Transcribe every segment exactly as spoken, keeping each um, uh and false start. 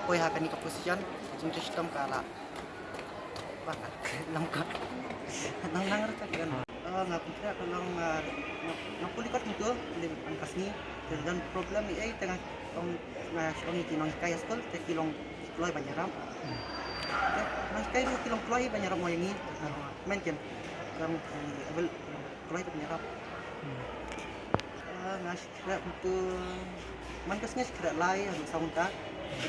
Poi ha kane ka position, jingtrei shitom ka la. Ba nga lam kot. Nang nang ruh ka kren. Ah, nga pyntrei ka long, ah, nga, nga pule kot mynta, lim an ka sngi. Te don problem ei ei te nga ong, nga ong ïa ki nonghikai ha skul, te ki long kloi ban ïarap. Te nonghikai ruh ki long kloi ban ïarap mo ïa ngi. Nga ong, men ken. Long ki able kloi ban ïarap. Ah, nga Khreh mynta man ka sngi khreh lai haduh saw kynta.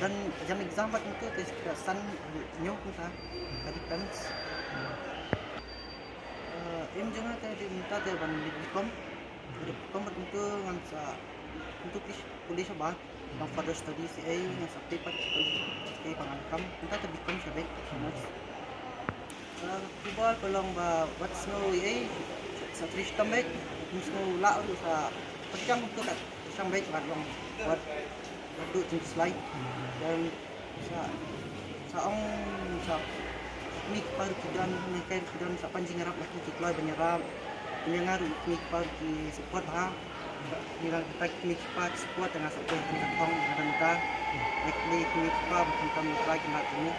Dan jan exam bad mynta te khreh san haduh hynñiew kynta. Ka depends. Eh, aim jong nga te mynta te ban leit B.Com. Leit B.Com bad mynta ngan sa mynta pule, pule shabar. Ban further studies ei ngan sa pule pat pule. Te ba ngan kam mynta te B.Com sha beit. Honors. Ah, khublei ba long ba wat sngew ei, sa trei shitom beit, wat sngew lah ruh sa pyrshang tu kat, pyrshang beit wat long, wat, wat duh jingkhuslai. Dan sa, sa ong, sa kmie kpa ruh ki don, nangkei ruh ki don, sa pan jingïarap la ki, ki kloi ban ïarap. Kmie nga ruh kmie kpa ruh ki support ha. Ngi la kmie kpa ki support, nga sa poi ha ka thong, ha ka thong. Ngi kmie kpa ba kynta mynta ki la kmie.